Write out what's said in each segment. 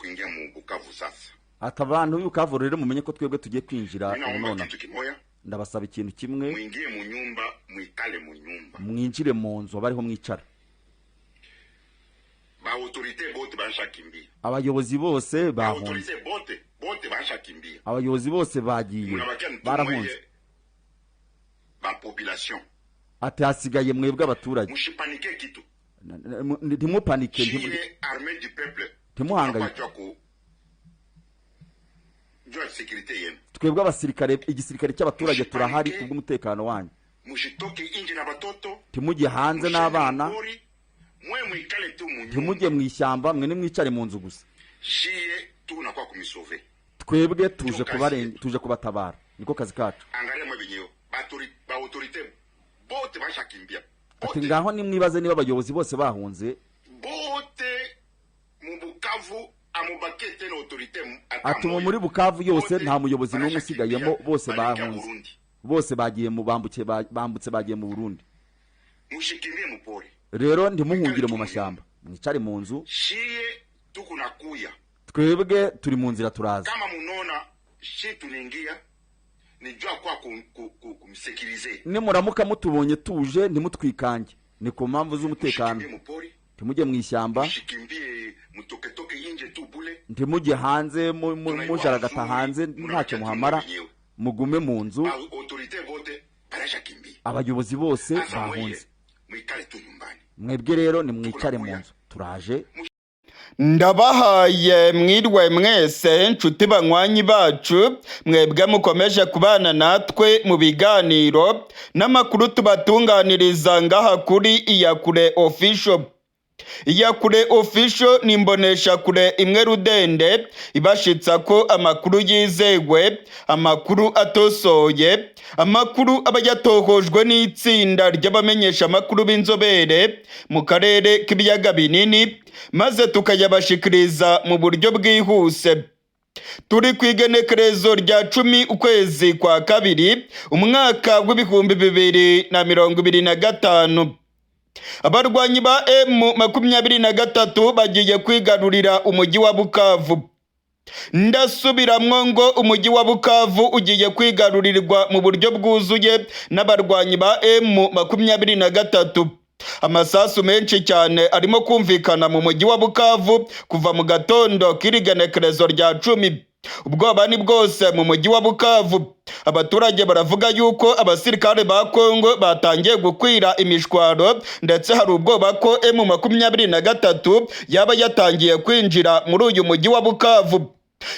Kuingia mu Bukavu sasa. Ati abantu b'i Bukavu rero, mumenye ko twebwe tugiye kwinjira Mimi ubu naomba nonaha. kitu kimoya, Ndabasaba ikintu kimwe. Mwingie mu nyumba, mwikale mu nyumba. Mwinjire mu nzu, abe ariho mwicara. Ba autorité bote banshakimbia. Abayobozi bose Ba bahunze. autorité bote bote banshakimbia. Abayobozi bose bagiye, Munabakia barahunze. mtumweye ba population. Ati hasigaye mwebwe abaturage. Mushipanique kitu. Ntimupanike, Chie armée du peuple. ntimuhangayike. Tunakuwa jua ku jua sécurité yenu. Twebwe abasirikare, igisirikare cy'abaturage, turahari kubw'umutekano wanyu. Mushitoke inje na batoto. Ntimujye hanze Mushende n'abana. mupori, mwe mwikale tu mu nyumba. Ntimujye mu ishyamba, mwe nimwicare mu nzu gusa. Shie tunakuwa kumisauver. Twebwe tuje kubarenga, tuje kubatabara, niko kazi kacu. Angalia mwe benyewe. Ba autorité bote bashakimbia. Ati Bote ngaho nimwibaze niba abayobozi bose bahunze. Bote mu Bukavu amubakie tena autorité ata Ati ubu moya. muri Bukavu yose Bote nta muyobozi n'umwe barashakimbia, usigayemo, bose banaingia bahunze. Burundi. Bose bagiye mu bambuke, bambutse bagiye mu Burundi. Mushikimbie mupori. Rero ntimuhungire mu mashyamba, mwicare mu nzu. Shie tukunakuya. Twebwe turi mu nzira, turaza. Kama munona shi tunaingia ni jua kwa kumsécuriser. Nimuramuka mutubonye tuje, ntimutwikange, ni ku mpamvu z'umutekano. Mushikimbie mupori. Ntimujye mu ishyamba. Mushikimbie mutoketoke inje tu bule. Ntimujye hanze mujaragata hanze, ntacyo muhamara, mugume mu nzu. Ba autorité bote barashakimbia. Abayobozi bose Asa mweye bahunze. mwikale tu nyumbani. Mwebwe rero nimwicare mu nzu, turaje. Ndabahaye mwiriwe mwese, nshuti banywanyi bacu, mwebwe mukomeje kubana natwe mu biganiro n'amakuru tubatunganiriza ngaha kuri Iyakure Official. Iyakure Official ni imboneshakure imwe rudende ibashitsa ko amakuru yizewe, amakuru atosoye, amakuru aba yatohojwe n'itsinda ry'abamenyesha amakuru b'inzobere mu karere k'ibiyaga binini, maze tukayabashikiriza mu buryo bwihuse. Turi ku igenekerezo rya 10 ukwezi kwa kabiri umwaka w'2025. Abarwanyi ba M23 bagiye kwigarurira umujyi wa Bukavu. Ndasubiramwo ngo umujyi wa Bukavu ugiye kwigarurirwa mu buryo bwuzuye n'abarwanyi ba M23. Amasasu menshi cyane arimo kumvikana mu mujyi wa Bukavu kuva mu gatondo k'iri genekerezo rya 10. Ubwoba ni bwose mu mujyi wa Bukavu. Abaturage baravuga yuko abasirikare ba Kongo batangiye gukwira imishwaro, ndetse hari ubwoba ko M23 yaba yatangiye kwinjira muri uyu mujyi wa Bukavu.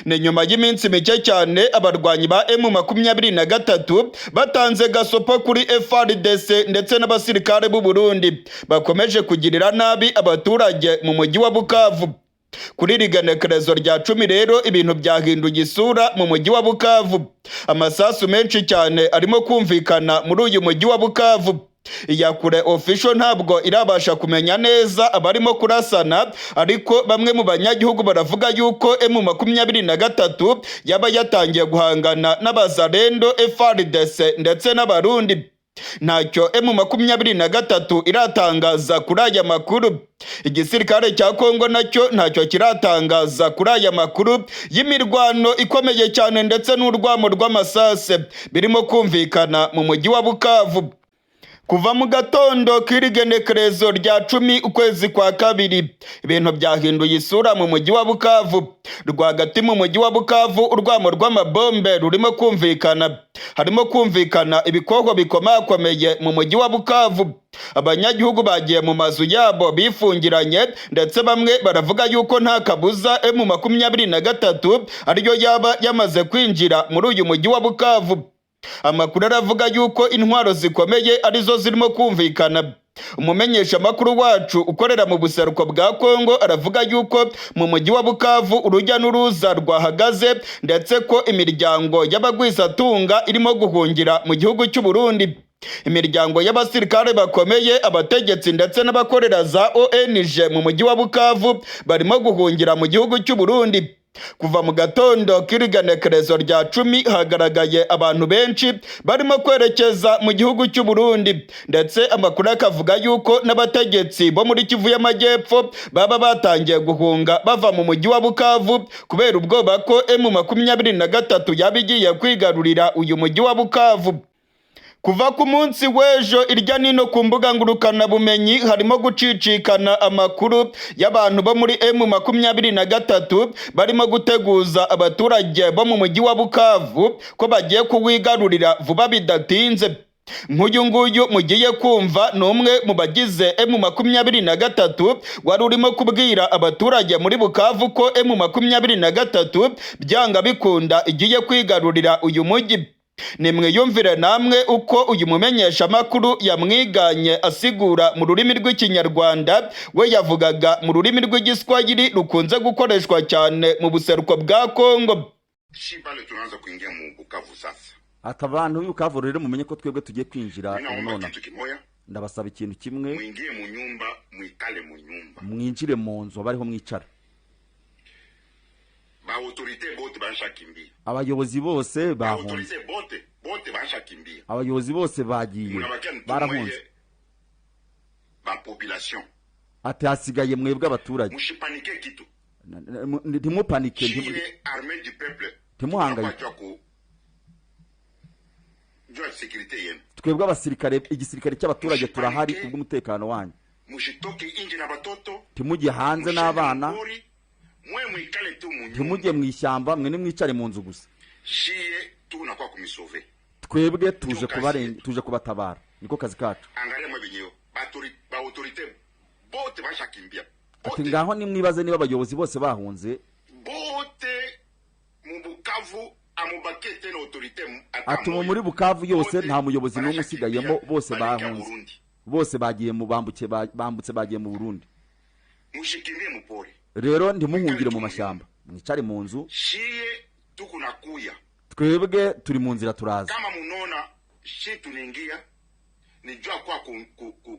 Ni nyuma y'iminsi mike cyane abarwanyi ba M23 batanze gasopo kuri FARDC ndetse n'abasirikare b'u Burundi bakomeje kugirira nabi abaturage mu mujyi wa Bukavu. Kuri iri genekerezo rya 10 rero ibintu byahinduye isura mu mujyi wa Bukavu. Amasasu menshi cyane arimo kumvikana muri uyu mujyi wa Bukavu. Iyakure Official ntabwo irabasha kumenya neza abarimo kurasana, ariko bamwe mu banyagihugu baravuga yuko M23 yaba yatangiye guhangana n'Abazalendo, FARDC ndetse n'Abarundi. Ntacyo M23 iratangaza kuri aya makuru. Igisirikare cya Kongo nacyo ntacyo kiratangaza kuri aya makuru y'imirwano ikomeye cyane ndetse n'urwamo rw'amasase birimo kumvikana mu mujyi wa Bukavu kuva mu gatondo k'iri genekerezo rya 10 ukwezi kwa kabiri. Ibintu byahinduye isura mu mujyi wa Bukavu. Rwagati mu mujyi wa Bukavu urwamo rw'amabombe rurimo kumvikana, harimo kumvikana ibikorwa bikomakomeye mu mujyi wa Bukavu. Abanyagihugu bagiye mu mazu yabo bifungiranye, ndetse bamwe baravuga yuko nta kabuza M23 ariyo yaba yamaze kwinjira muri uyu mujyi wa Bukavu. Amakuru aravuga yuko intwaro zikomeye arizo zirimo kumvikana. Umumenyeshamakuru wacu ukorera mu buseruko bwa Kongo aravuga yuko mu mujyi wa Bukavu urujya n'uruza rwahagaze, ndetse ko imiryango y'abagwizatunga irimo guhungira mu gihugu cy'u Burundi. Imiryango y'abasirikare bakomeye, abategetsi ndetse n'abakorera za ONG mu mujyi wa Bukavu barimo guhungira mu gihugu cy'u Burundi. Kuva mu gatondo k'irigenekerezo rya 10 hagaragaye abantu benshi barimo kwerekeza mu gihugu cy'u Burundi, ndetse amakuru akavuga yuko n'abategetsi bo muri Kivu y'Amajyepfo baba batangiye guhunga bava mu mujyi wa Bukavu kubera ubwoba ko M23 yaba igiye kwigarurira uyu mujyi wa Bukavu. Kuva ku munsi w'ejo, irya nino ku mbuga ngurukanabumenyi harimo gucicikana amakuru y'abantu bo muri M23 barimo guteguza abaturage bo mu mujyi wa Bukavu ko bagiye kuwigarurira vuba bidatinze. Nk'uyu nguyu mugiye kumva ni umwe mu bagize M23 wari urimo kubwira abaturage muri Bukavu ko M23 byanga bikunda igiye kwigarurira uyu mujyi. Nimwiyumvire namwe uko uyu mumenyeshamakuru yamwiganye asigura mu rurimi rw'Ikinyarwanda, we yavugaga mu rurimi rw'Igiswahili rukunze gukoreshwa cyane mu buseruko bwa Kongo. Shi pale tunaanza kuingia mu Bukavu sasa. Ati abantu b'Ibukavu rero, mumenye ko twebwe tugiye kwinjira Mimi ubu naomba nonaha. kitu kimoya, Ndabasaba ikintu kimwe. Mwingie mu nyumba, mwikale mu nyumba. Mwinjire mu nzu, abe ariho mwicara. Ba autorité bote banshakimbia. Abayobozi bose Ba bahunze. autorité bote bote banshakimbia. Abayobozi bose bagiye, Munabakia barahunze. mtumweye ba population. Ati hasigaye mwebwe abaturage. Mushipanike kitu. Ntimupanike. Shie armée du peuple. Ntimuhangayike. Tunakuwa jua ku jua sécurité yenu. Twebwe abasirikare, igisirikare cy'abaturage, turahari kubw'umutekano wanyu. Mushitoke inje na batoto. Ntimujye hanze Mushende n'abana. mupori, mwe mwikale tu mu nyumba. Ntimujye mu ishyamba, mwe nimwicare mu nzu gusa. Shie tunakuwa kumisauver. Twebwe tuje kubaren tuje kubatabara, niko kazi kacu. Angalia mwe benyewe. Ba autorité bote bashakimbia. Ati Bote ngaho nimwibaze niba abayobozi bose bahunze. Bote mu Bukavu amubakie tena autorité ata Ati ubu moya. muri Bukavu yose Bote nta muyobozi n'umwe barashakimbia, usigayemo, bose balekea bahunze. Burundi. Bose bagiye mu bambuke bambutse bagiye mu Burundi. Mushikimbie mupori. Rero ntimuhungire mu mashyamba, mwicare mu nzu. Shie tukunakuya. Twebwe turi mu nzira, turaza. Kama munona shi tunaingia ni jua kwa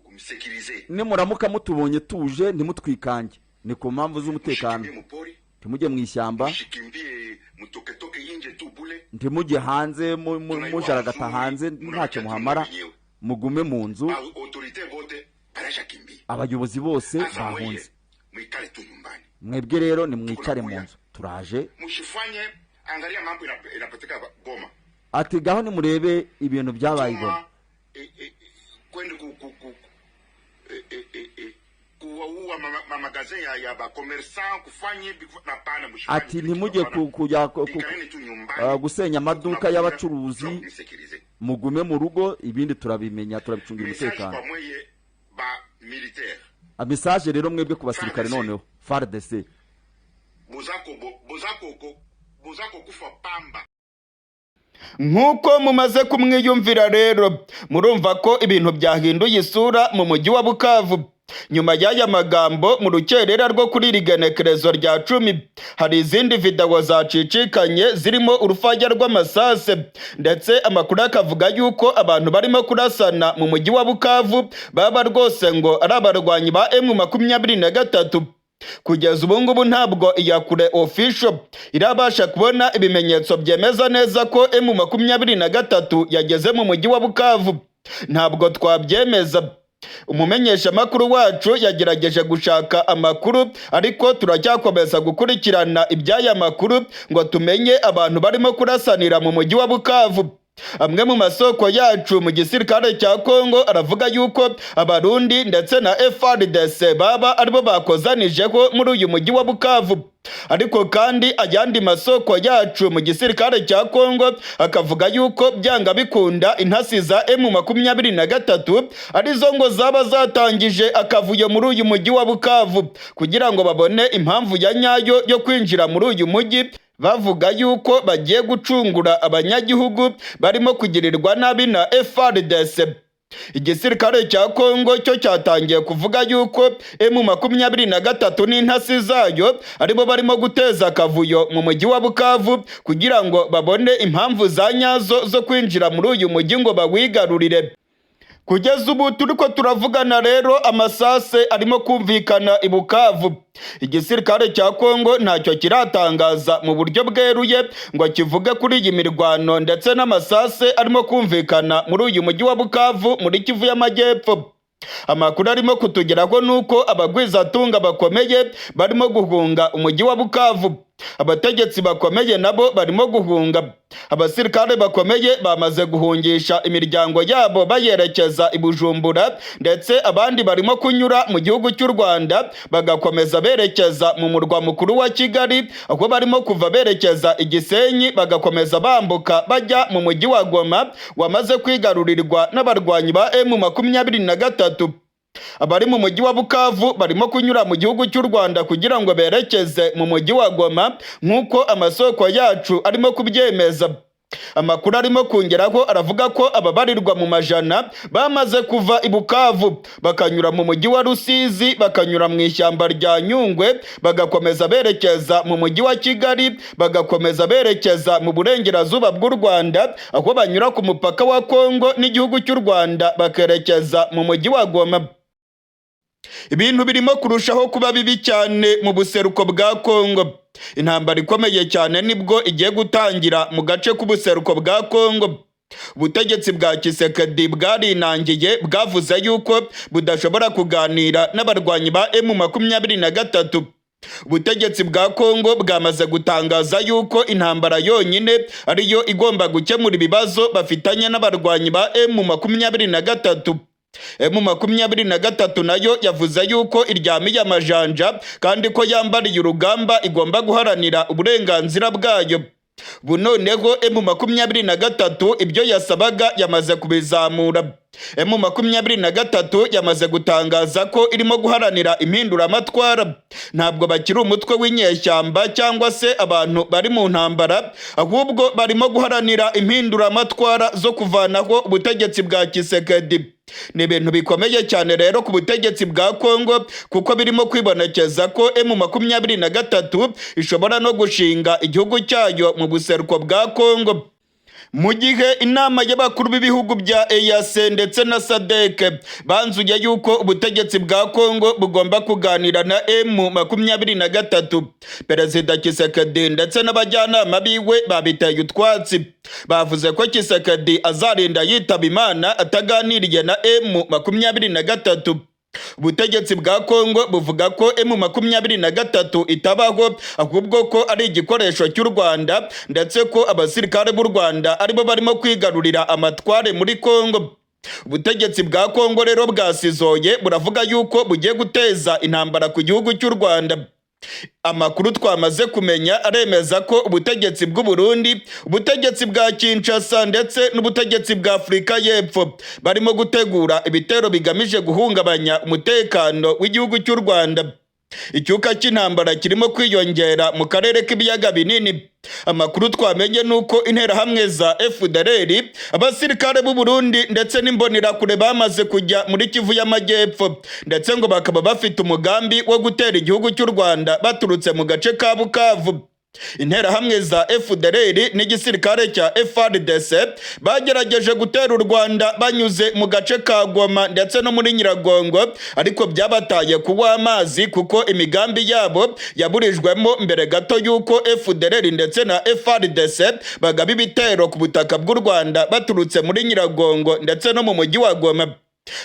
kumsécuriser. Nimuramuka mutubonye tuje, ntimutwikange, ni ku mpamvu z'umutekano. Mushikimbie mupori. Ntimujye mu ishyamba. Mushikimbie mutoketoke inje tu bule. Ntimujye hanze Tunaiwa mujaragata uzuri, hanze, munabakia ntacyo tu muhamara. mwenyewe. Mugume mu nzu. Ba autorité bote barashakimbia. Abayobozi bose Sasa mweye bahunze. mwikale tu nyumbani. Mwebwe rero nimwicare mu nzu, turaje. Mushifanye, angalia mambo inapatika Goma. Ati gaho nimurebe ibintu byabaye i Goma. Tuma kwenda ku kuwaua mamagasin ya bacommerçant, kufanya hivi hapana, mshifanye Ati kitu, ntimujye hapana. kujya Ikaleni tu nyumbani. gusenya amaduka Tunakuja, y'abacuruzi. tunakusécuriser. Mugume mu rugo, ibindi turabimenya, turabicungira Message umutekano. kwa mweye ba militaire. Message rero mwebwe ku basirikare. FARDC. Noneho FARDC. Bozako kufa pamba. Nk'uko mumaze kumwiyumvira rero, murumva ko ibintu byahinduye isura mu mujyi wa Bukavu. Nyuma y'aya magambo, mu rukerera rwo kuri iri genekerezo rya 10, hari izindi videwo zacicikanye zirimo urufaya rw'amasase, ndetse amakuru akavuga yuko abantu barimo kurasana mu mujyi wa Bukavu baba rwose ngo ari abarwanyi ba M23. Kugeza ubu ngubu ntabwo Iyakure Official irabasha kubona ibimenyetso byemeza neza ko M23 yageze mu mujyi wa Bukavu. Ntabwo twabyemeza. Umumenyeshamakuru wacu yagerageje gushaka amakuru, ariko turacyakomeza gukurikirana iby'aya makuru ngo tumenye abantu barimo kurasanira mu mujyi wa Bukavu. Amwe mu masoko yacu mu gisirikare cya Kongo aravuga yuko Abarundi ndetse na FARDC baba aribo bakozanijeho muri uyu mujyi wa Bukavu. Ariko kandi ayandi masoko yacu mu gisirikare cya Kongo akavuga yuko byanga bikunda intasi za M23 arizo ngo zaba zatangije akavuyo muri uyu mujyi wa Bukavu kugira ngo babone impamvu ya nyayo yo kwinjira muri uyu mujyi, bavuga yuko bagiye gucungura abanyagihugu barimo kugirirwa nabi na FARDC. Igisirikare cya Kongo cyo cyatangiye kuvuga yuko M23 n'intasi zayo aribo barimo guteza akavuyo mu mujyi wa Bukavu kugira ngo babone impamvu za nyazo zo kwinjira muri uyu mujyi ngo bawigarurire. Kugeza ubu turiko turavugana rero, amasase arimo kumvikana i Bukavu. Igisirikare cya Kongo ntacyo kiratangaza mu buryo bweruye ngo kivuge kuri iyi mirwano ndetse n'amasase arimo kumvikana muri uyu mujyi wa Bukavu, muri Kivu y'Amajyepfo. Amakuru arimo kutugeraho ni uko abagwizatunga bakomeye barimo guhunga umujyi wa Bukavu, abategetsi bakomeye nabo barimo guhunga, abasirikare bakomeye bamaze guhungisha imiryango yabo bayerekeza i Bujumbura, ndetse abandi barimo kunyura mu gihugu cy'u Rwanda bagakomeza berekeza mu murwa mukuru wa Kigali, aho barimo kuva berekeza i Gisenyi bagakomeza bambuka bajya mu mujyi wa Goma wamaze kwigarurirwa n'abarwanyi ba M23. Abari mu mujyi wa Bukavu barimo kunyura mu gihugu cy'u Rwanda kugira ngo berekeze mu mujyi wa Goma, nk'uko amasoko yacu arimo kubyemeza. Amakuru arimo kongeraho aravuga ko ababarirwa mu majana bamaze kuva i Bukavu bakanyura mu mujyi wa Rusizi, bakanyura mu ishyamba rya Nyungwe, bagakomeza berekeza mu mujyi wa Kigali, bagakomeza berekeza mu burengerazuba bw'u Rwanda, aho banyura ku mupaka wa Kongo n'igihugu cy'u Rwanda bakerekeza mu mujyi wa Goma. Ibintu birimo kurushaho kuba bibi cyane mu buseruko bwa Kongo. Intambara ikomeye cyane nibwo igiye gutangira mu gace k'ubuseruko bwa Kongo. Ubutegetsi bwa Tshisekedi bwarinangiye, bwavuze yuko budashobora kuganira n'abarwanyi ba M23. Ubutegetsi bwa Kongo bwamaze gutangaza yuko intambara yonyine ariyo igomba gukemura ibibazo bafitanye n'abarwanyi ba M23. M23 nayo yavuze yuko iryamiye amajanja kandi ko yambariye urugamba, igomba guharanira uburenganzira bwayo. Bu noneho M23 ibyo yasabaga yamaze kubizamura. M23 yamaze gutangaza ko irimo guharanira impinduramatwara. Ntabwo bakiri umutwe w'inyeshyamba cyangwa se abantu bari mu ntambara, ahubwo barimo guharanira impinduramatwara zo kuvanaho ubutegetsi bwa Tshisekedi. Ni ibintu bikomeye cyane rero ku butegetsi bwa Kongo, kuko birimo kwibonekeza ko M23 ishobora no gushinga igihugu cyayo mu buseruko bwa Kongo. Mu gihe inama y'abakuru b'ibihugu bya EAC ndetse na SADC banzuye yuko ubutegetsi bwa Kongo bugomba kuganira na M23, Perezida Tshisekedi ndetse n'abajyanama biwe babiteye utwatsi. Bavuze ko Tshisekedi azarinda yitaba Imana ataganiriye na M23. Ubutegetsi bwa Kongo buvuga ko M23 itabaho, ahubwo ko ari igikoresho cy'u Rwanda, ndetse ko abasirikare b'u Rwanda aribo barimo kwigarurira amatware muri Kongo. Ubutegetsi bwa Kongo rero bwasizoye, buravuga yuko bugiye guteza intambara ku gihugu cy'u Rwanda. Amakuru twamaze kumenya aremeza ko ubutegetsi bw'u Burundi, ubutegetsi bwa Kinshasa ndetse n'ubutegetsi bwa Afurika y'Epfo barimo gutegura ibitero bigamije guhungabanya umutekano w'igihugu cy'u Rwanda. Icyuka cy'intambara kirimo kwiyongera mu karere k'ibiyaga binini. Amakuru twamenye ni uko interahamwe za FDLR, abasirikare b'u Burundi ndetse n'imbonerakure bamaze kujya muri Kivu y'Amajyepfo, ndetse ngo bakaba bafite umugambi wo gutera igihugu cy'u Rwanda baturutse mu gace ka Bukavu. Interahamwe za FDLR n'igisirikare cya FARDC bagerageje gutera u Rwanda banyuze mu gace ka Goma ndetse no muri Nyiragongo, ariko byabataye kuwa amazi, kuko imigambi yabo yaburijwemo mbere gato y'uko FDLR ndetse na FARDC bagaba ibitero ku butaka bw'u Rwanda baturutse muri Nyiragongo ndetse no mu mujyi wa Goma.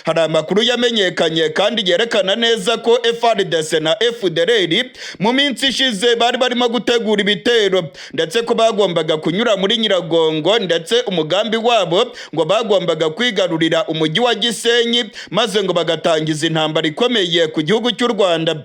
Hari amakuru yamenyekanye kandi yerekana neza ko FARDC na FDLR mu minsi ishize bari barimo gutegura ibitero, ndetse ko bagombaga kunyura muri Nyiragongo, ndetse umugambi wabo ngo bagombaga kwigarurira umujyi wa Gisenyi, maze ngo bagatangiza intambara ikomeye ku gihugu cy'u Rwanda.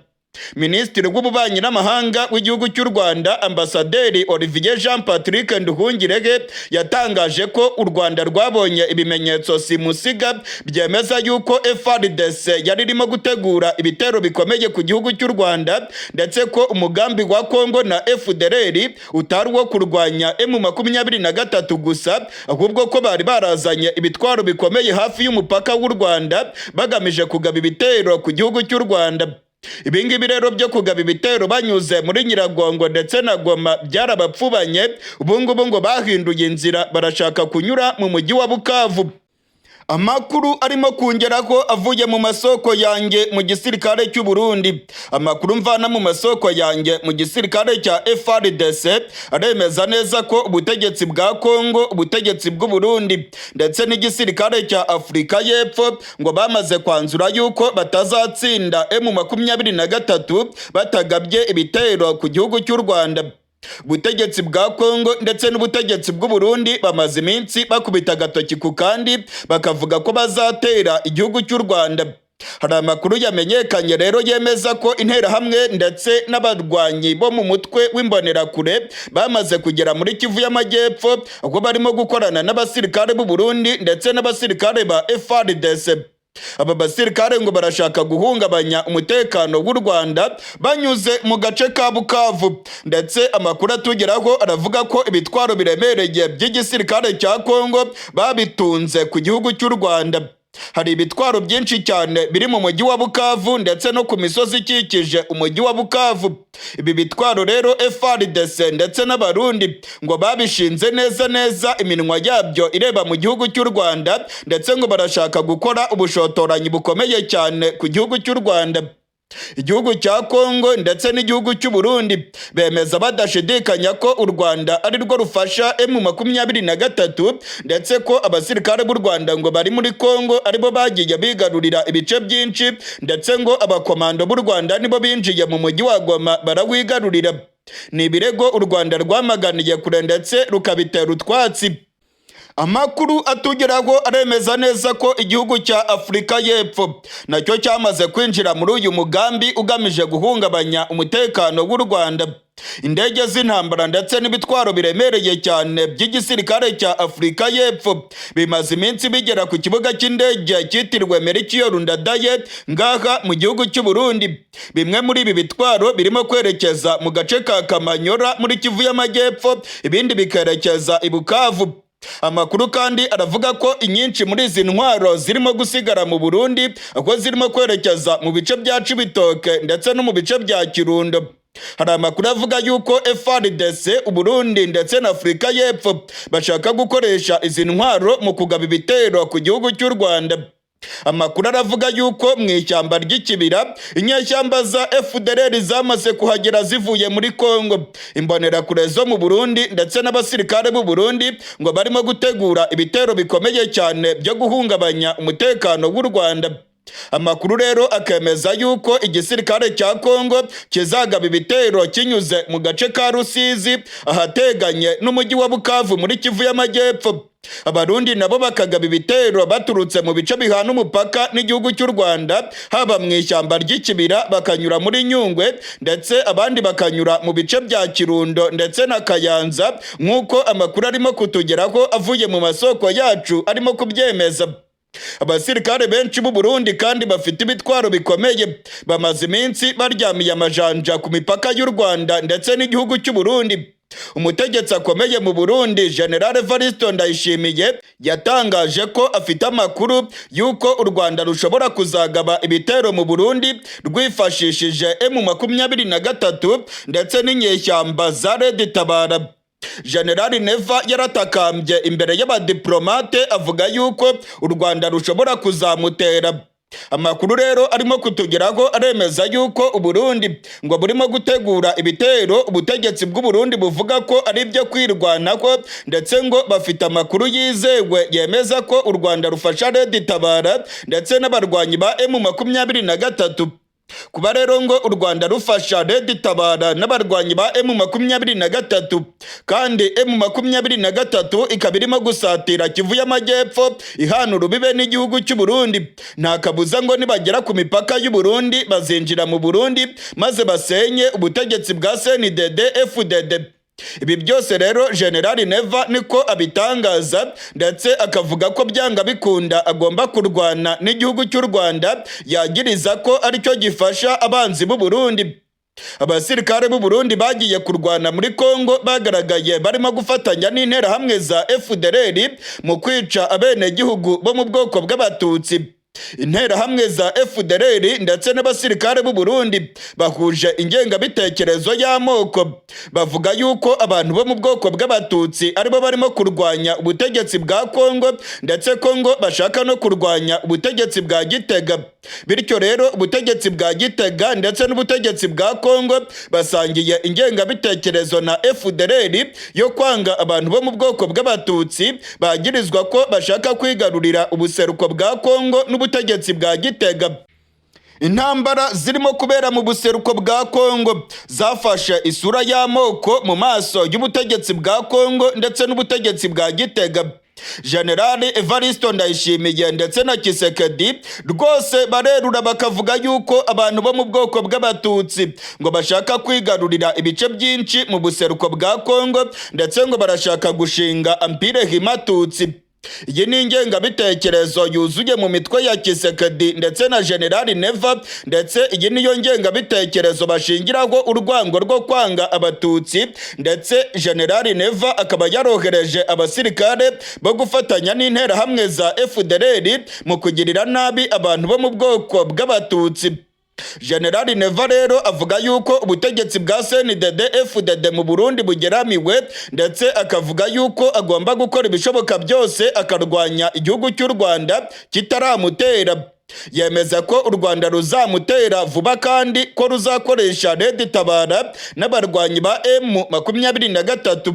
Minisitiri w'Ububanyi n'Amahanga w'igihugu cy'u Rwanda, Ambasaderi Olivier Jean Patrick Nduhungirehe, yatangaje ko u Rwanda rwabonye ibimenyetso simusiga byemeza yuko FARDC yari irimo gutegura ibitero bikomeye ku gihugu cy'u Rwanda, ndetse ko umugambi wa Kongo na FDLR utari uwo kurwanya M23 gusa, ahubwo ko bari barazanye ibitwaro bikomeye hafi y'umupaka w'u Rwanda bagamije kugaba ibitero ku gihugu cy'u Rwanda. Ibi ngibi rero byo kugaba ibitero banyuze muri Nyiragongo ndetse na Goma byarabapfubanye. Ubu ngubu ngo bahinduye inzira, barashaka kunyura mu mujyi wa Bukavu. Amakuru arimo kungeraho avuye mu masoko yanjye mu gisirikare cy'u Burundi, amakuru mvana mu masoko yanjye mu gisirikare cya FARDC aremeza neza ko ubutegetsi bwa Kongo, ubutegetsi bw'u Burundi ndetse n'igisirikare cya Afurika y'Epfo ngo bamaze kwanzura yuko batazatsinda M23 batagabye ibitero ku gihugu cy'u Rwanda. Ubutegetsi bwa Kongo ndetse n'ubutegetsi bw'u Burundi bamaze iminsi bakubita agatoki ku kandi, bakavuga ko bazatera igihugu cy'u Rwanda. Hari amakuru yamenyekanye rero yemeza ko Interahamwe ndetse n'abarwanyi bo mu mutwe w'Imbonerakure bamaze kugera muri Kivu y'Amajyepfo, aho barimo gukorana n'abasirikare b'u Burundi ndetse n'abasirikare ba FARDC. Aba basirikare ngo barashaka guhungabanya umutekano w'u Rwanda banyuze mu gace ka Bukavu, ndetse amakuru atugeraho aravuga ko ibitwaro biremereye by'igisirikare cya Kongo babitunze ku gihugu cy'u Rwanda. Hari ibitwaro byinshi cyane biri mu mujyi wa Bukavu ndetse no ku misozi ikikije umujyi wa Bukavu. Ibi bitwaro rero FARDC ndetse n'Abarundi ngo babishinze neza neza, iminwa yabyo ireba mu gihugu cy'u Rwanda, ndetse ngo barashaka gukora ubushotoranyi bukomeye cyane ku gihugu cy'u Rwanda. Igihugu cya Kongo ndetse n'igihugu cy'u Burundi bemeza badashidikanya ko u Rwanda ari rwo rufasha M23, ndetse ko abasirikare b'u Rwanda ngo bari muri Kongo aribo bagiye bigarurira ibice byinshi, ndetse ngo abakomando b'u Rwanda nibo binjiye mu mujyi wa Goma barawigarurira. Ni ibirego u Rwanda rwamaganiye kure ndetse rukabitera utwatsi. Amakuru atugeraho aremeza neza ko igihugu cya Afurika y'Epfo nacyo cyamaze kwinjira muri uyu mugambi ugamije guhungabanya umutekano w'u Rwanda. Indege z'intambara ndetse n'ibitwaro biremereye cyane by'igisirikare cya Afurika y'Epfo bimaze iminsi bigera ku kibuga cy'indege cyitiriwe Melchior Ndadaye ngaha mu gihugu cy'u Burundi. Bimwe muri ibi bitwaro birimo kwerekeza mu gace ka Kamanyora muri Kivu y'Amajyepfo, ibindi bikerekeza i Bukavu. Amakuru kandi aravuga ko inyinshi muri izi ntwaro zirimo gusigara mu Burundi, aho zirimo kwerekeza mu bice bya Cibitoke ndetse no mu bice bya Kirundo. Hari amakuru avuga yuko FARDC, Uburundi ndetse na Afurika y'Epfo bashaka gukoresha izi ntwaro mu kugaba ibitero ku gihugu cy'u Rwanda. Amakuru aravuga yuko mu ishyamba ry'Ikibira inyeshyamba za FDLR zamaze kuhagera zivuye muri Kongo. Imbonerakure zo mu Burundi ndetse n'abasirikare b'u Burundi ngo barimo gutegura ibitero bikomeye cyane byo guhungabanya umutekano w'u Rwanda. Amakuru rero akemeza yuko igisirikare cya Kongo kizagaba ibitero kinyuze mu gace ka Rusizi ahateganye n'umujyi wa Bukavu muri Kivu y'Amajyepfo. Abarundi nabo bakagaba ibitero baturutse mu bice bihana umupaka n'igihugu cy'u Rwanda, haba mu ishyamba ry'Ikibira bakanyura muri Nyungwe, ndetse abandi bakanyura mu bice bya Kirundo ndetse na Kayanza, nk'uko amakuru arimo kutugeraho avuye mu masoko yacu arimo kubyemeza. Abasirikare benshi b'u Burundi kandi bafite ibitwaro bikomeye bamaze iminsi baryamiye amajanja ku mipaka y'u Rwanda ndetse n'igihugu cy'u Burundi. Umutegetsi akomeye mu Burundi, General Evaristo Ndayishimiye, yatangaje ko afite amakuru y'uko u Rwanda rushobora kuzagaba ibitero mu Burundi rwifashishije M23 ndetse n'inyeshyamba za Red Tabara. General Neva yaratakambye imbere y'abadiplomate avuga yuko u Rwanda rushobora kuzamutera. Amakuru rero arimo kutugeraho aremeza yuko Uburundi ngo burimo gutegura ibitero ubutegetsi bw'u Burundi buvuga ko ari ibyo kwirwanaho, ndetse ngo bafite amakuru yizewe yemeza ko u Rwanda rufasha Red Tabara ndetse n'abarwanyi ba M23. Kuba rero ngo u Rwanda rufasha Red Tabara n'abarwanyi ba M23, kandi M23 ikaba irimo gusatira Kivu y'Amajyepfo ihana urubibe n'igihugu cy'u Burundi, nta kabuza ngo nibagera ku mipaka y'u Burundi bazinjira mu Burundi maze basenye ubutegetsi bwa CNDD FDD. Ibi byose rero General Neva niko abitangaza, ndetse akavuga ko byanga bikunda agomba kurwana n'igihugu cy'u Rwanda yagiriza ko aricyo gifasha abanzi b'u Burundi. Abasirikare b'u Burundi bagiye kurwana muri Kongo bagaragaye barimo gufatanya n'Interahamwe za FDLR mu kwica abenegihugu bo mu bwoko bw'Abatutsi. Interahamwe za FDLR ndetse n'abasirikare b'u Burundi bahuje ingengabitekerezo y'amoko, bavuga yuko abantu bo mu bwoko bw'Abatutsi aribo barimo kurwanya ubutegetsi bwa Kongo, ndetse Kongo bashaka no kurwanya ubutegetsi bwa Gitega. Bityo rero ubutegetsi bwa Gitega ndetse n'ubutegetsi bwa Kongo basangiye ingengabitekerezo na FDLR yo kwanga abantu bo mu bwoko bw'Abatutsi bagirizwa ko bashaka kwigarurira ubuseruko bwa Kongo n'ubutegetsi bwa Gitega. Intambara zirimo kubera mu buseruko bwa Kongo zafashe isura y'amoko mu maso y'ubutegetsi bwa Kongo ndetse n'ubutegetsi bwa Gitega. Generali Evaristo Ndayishimiye ndetse na Tshisekedi rwose barerura bakavuga yuko abantu bo mu bwoko bw'Abatutsi ngo bashaka kwigarurira ibice byinshi mu buseruko bwa Kongo, ndetse ngo barashaka gushinga Empire Hima-Tutsi. Iyi ni ingengabitekerezo yuzuye mu mitwe ya Tshisekedi ndetse na Generali Neva, ndetse iyi niyo ngengabitekerezo bashingiraho urwango rwo kwanga Abatutsi, ndetse Generali Neva akaba yarohereje abasirikare bo gufatanya n'interahamwe za FDLR mu kugirira nabi abantu bo mu bwoko bw'Abatutsi. Generali Neva rero avuga yuko ubutegetsi bwa CNDD FDD mu Burundi bugeramiwe, ndetse akavuga yuko agomba gukora ibishoboka byose akarwanya igihugu cy'u Rwanda kitaramutera. Yemeza ko u Rwanda ruzamutera vuba kandi ko ruzakoresha Red Tabara n'abarwanyi ba M23.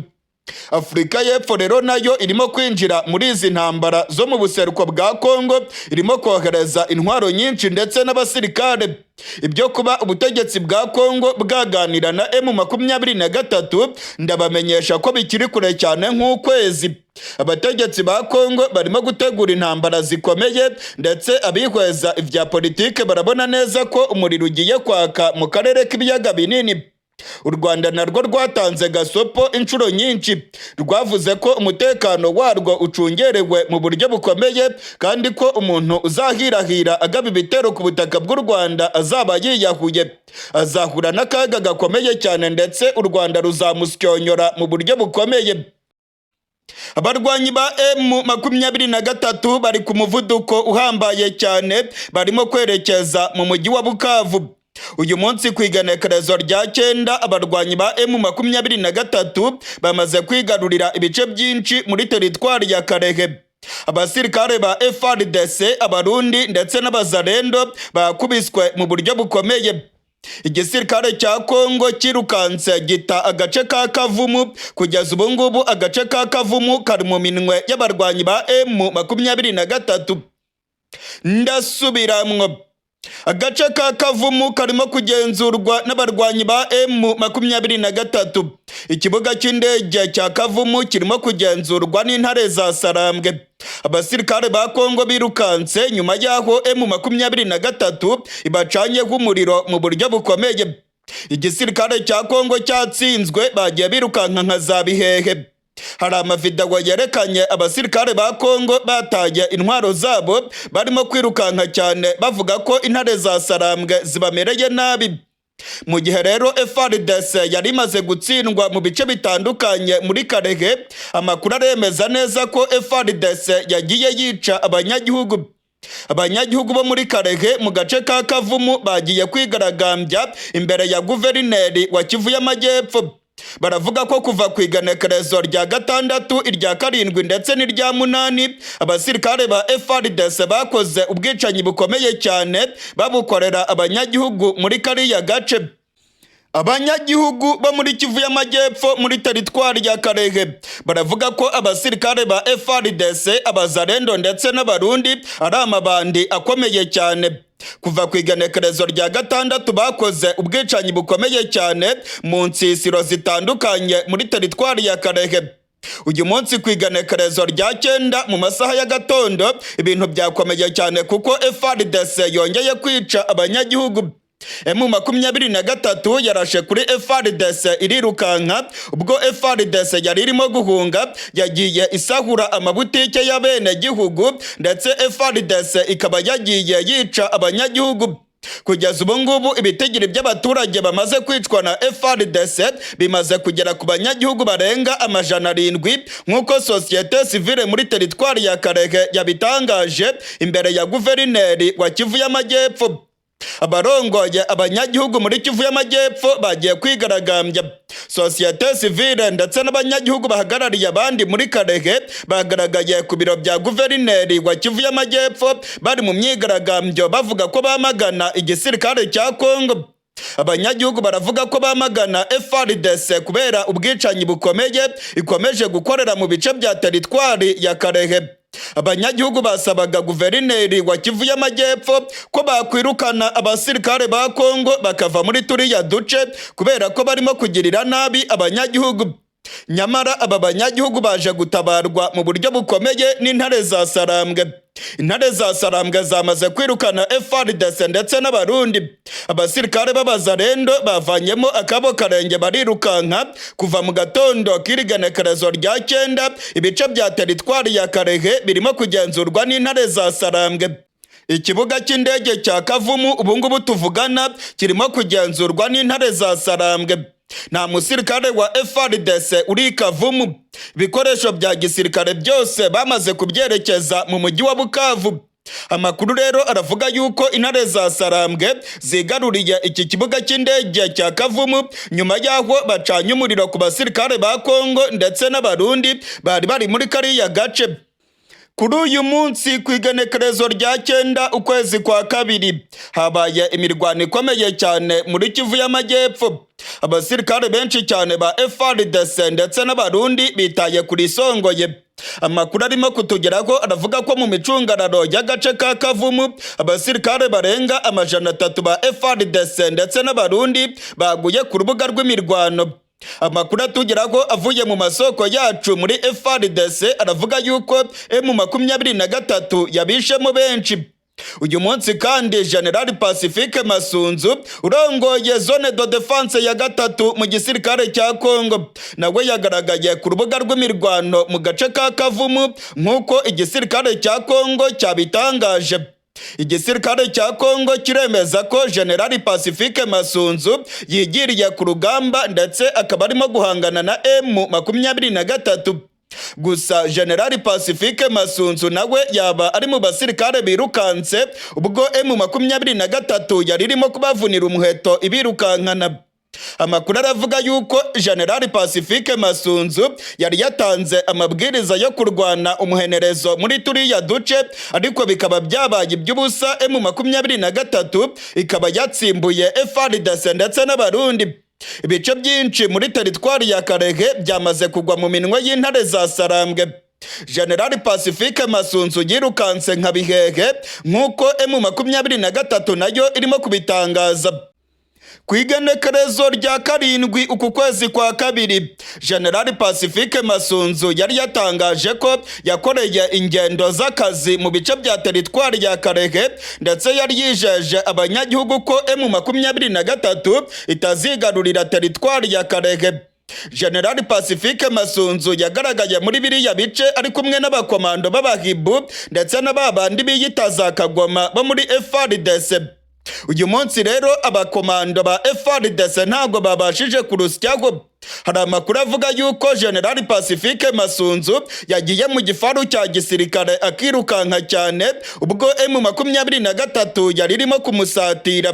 Afurika y'Epfo rero nayo irimo kwinjira muri izi ntambara zo mu buseruko bwa Kongo, irimo kohereza intwaro nyinshi ndetse n'abasirikare. Ibyo kuba ubutegetsi bwa Kongo bwaganira na M23, ndabamenyesha ko bikiri kure cyane nk'ukwezi. Abategetsi ba Kongo barimo gutegura intambara zikomeye, ndetse abihweza ibya politike barabona neza ko umuriro ugiye kwaka mu karere k'Ibiyaga Binini. U Rwanda narwo rwatanze gasopo inshuro nyinshi, rwavuze ko umutekano warwo ucungerewe mu buryo bukomeye, kandi ko umuntu uzahirahira agaba ibitero ku butaka bw'u Rwanda azaba yiyahuye, azahura n'akaga gakomeye cyane, ndetse u Rwanda ruzamusyonyora mu buryo bukomeye. Abarwanyi ba M23 bari ku muvuduko uhambaye cyane, barimo kwerekeza mu mujyi wa Bukavu. Uyu munsi ku igenekerezo rya 9, abarwanyi ba M23 bamaze kwigarurira ibice byinshi muri teritwari ya Kalehe. Abasirikare ba FARDC, Abarundi ndetse n'Abazalendo bakubiswe mu buryo bukomeye. Igisirikare cya Kongo cyirukanse gita agace ka Kavumu. Kugeza ubu ngubu agace ka Kavumu kari mu minwe y'abarwanyi ba M23. Ndasubiramwo, agace ka Kavumu karimo kugenzurwa n'abarwanyi ba M23. Ikibuga cy'indege cya Kavumu kirimo kugenzurwa n'Intare za Sarambwe. Abasirikare ba Kongo birukanse nyuma y'aho M23 ibacanyeho umuriro mu buryo bukomeye. Igisirikare cya Kongo cyatsinzwe, bagiye birukanka nka za bihehe. Hari amavidewo yerekanye abasirikare ba Kongo bataye intwaro zabo, barimo kwirukanka cyane, bavuga ko Intare za Sarambwe zibamereye nabi. Mu gihe rero FARDC yari imaze gutsindwa mu bice bitandukanye muri Kalehe, amakuru aremeza neza ko FARDC yagiye yica abanyagihugu. Abanyagihugu bo muri Kalehe mu gace ka Kavumu bagiye kwigaragambya imbere ya guverineri wa Kivu y'Amajyepfo. Baravuga ko kuva ku igenekerezo rya 6, irya 7 ndetse n'irya 8, abasirikare ba FARDC bakoze ubwicanyi bukomeye cyane, babukorera abanyagihugu muri kariya gace. Abanyagihugu bo muri Kivu y'Amajyepfo muri teritwari ya Kalehe baravuga ko abasirikare ba FARDC, Abazalendo ndetse n'Abarundi ari amabandi akomeye cyane. Kuva ku igenekerezo rya 6 bakoze ubwicanyi bukomeye cyane mu nsisiro zitandukanye muri teritwari ya Kalehe. Uyu munsi ku igenekerezo rya 9 mu masaha ya gatondo, ibintu byakomeye cyane kuko FARDC yongeye kwica abanyagihugu. M23 yarashe kuri FARDC irirukanka. Ubwo FARDC yari irimo guhunga, yagiye isahura amabutike y'abenegihugu, ndetse FARDC ikaba yagiye yica abanyagihugu. Kugeza ubu ngubu, ibitigiri by'abaturage bamaze kwicwa na FARDC bimaze kugera ku banyagihugu barenga 700, nk'uko sosiyete sivile muri teritwari ya Kalehe yabitangaje imbere ya guverineri wa Kivu y'Amajyepfo. Abarongoye abanyagihugu muri Kivu y'Amajyepfo bagiye kwigaragambya. Sosiyete sivile ndetse n'abanyagihugu bahagarariye abandi muri Kalehe bagaragaye ku biro bya guverineri wa Kivu y'Amajyepfo, bari mu myigaragambyo, bavuga ko bamagana igisirikare cya Kongo. Abanyagihugu baravuga ko bamagana FARDC kubera ubwicanyi bukomeye ikomeje gukorera mu bice bya teritwari ya Kalehe. Abanyagihugu basabaga guverineri wa Kivu y'Amajyepfo ko bakwirukana abasirikare ba Kongo bakava muri turiya duce, kubera ko barimo kugirira nabi abanyagihugu. Nyamara aba banyagihugu baje gutabarwa mu buryo bukomeye n'intare za Sarambwe. Intare za Sarambwe zamaze kwirukana FARDC ndetse n'Abarundi. Abasirikare b'Abazarendo bavanyemo akabo karenge, barirukanka. Kuva mu gatondo k'irigenekerezo rya 9, ibice bya teritwari ya Kalehe birimo kugenzurwa n'intare za Sarambwe. Ikibuga cy'indege cya Kavumu ubungubu tuvugana kirimo kugenzurwa n'intare za Sarambwe. Nta musirikare wa FARDC uri i Kavumu. Ibikoresho bya gisirikare byose bamaze kubyerekeza mu mujyi wa Bukavu. Amakuru rero aravuga yuko intare za Sarambwe zigaruriye iki kibuga cy'indege cya Kavumu nyuma y'aho bacanye umuriro ku basirikare ba Kongo ndetse n'Abarundi bari bari muri kariya gace. Kuri uyu munsi, ku igenekerezo rya 9 ukwezi kwa kabiri, habaye imirwano ikomeye cyane muri Kivu y'Amajyepfo. Abasirikare benshi cyane ba FARDC ndetse n'Abarundi bitaye kuri Songoye. Amakuru arimo kutugeraho aravuga ko mu micungararo y'agace ka Kavumu abasirikare barenga 300 ba FARDC ndetse n'Abarundi baguye ku rubuga rw'imirwano. Amakuru atugeraho avuye mu masoko yacu muri FARDC aravuga yuko M23 yabishemo benshi. Uyu munsi kandi, General Pacifique Masunzu urongoye zone de défense ya gatatu mu gisirikare cya Congo nawe yagaragaye ku rubuga rw'imirwano mu gace ka Kavumu, nk'uko igisirikare cya Congo cyabitangaje. Igisirikare cya Congo kiremeza ko General Pacifique Masunzu yigiriye ku rugamba, ndetse akaba arimo guhangana na M23. Gusa General Pacifique Masunzu nawe yaba ari mu basirikare birukanse ubwo M23 yari irimo kubavunira umuheto ibirukankana. Amakuru aravuga yuko General Pacifique Masunzu yari yatanze amabwiriza yo kurwana umuhenerezo muri turiya duce, ariko bikaba byabaye iby'ubusa, M23 ikaba yatsimbuye FARDC ndetse n'Abarundi. Ibice byinshi muri teritwari ya Kalehe byamaze kugwa mu minwe y'intare za Sarambwe. General Pacifique Masunzu yirukanse nka bihehe, nk'uko M23 nayo irimo kubitangaza. Ku igenekerezo rya 7 uku kwezi kwa kabiri, General Pacifique Masunzu yari yatangaje ko yakoreye ingendo z'akazi mu bice bya teritwari ya Kalehe, ndetse yari yijeje abanyagihugu ko M23 itazigarurira teritwari ya Kalehe. General Pacifique Masunzu yagaragaye muri biriya bice ari kumwe n'abakomando b'Abahibu ndetse n'ababandi biyita za Kagoma bo muri FARDC. Uyu munsi rero abakomando ba FARDC ntabwo babashije kurusyaho. Hari amakuru avuga yuko General Pacifique Masunzu yagiye mu gifaru cya gisirikare akirukanka cyane ubwo M23 yari irimo kumusatira.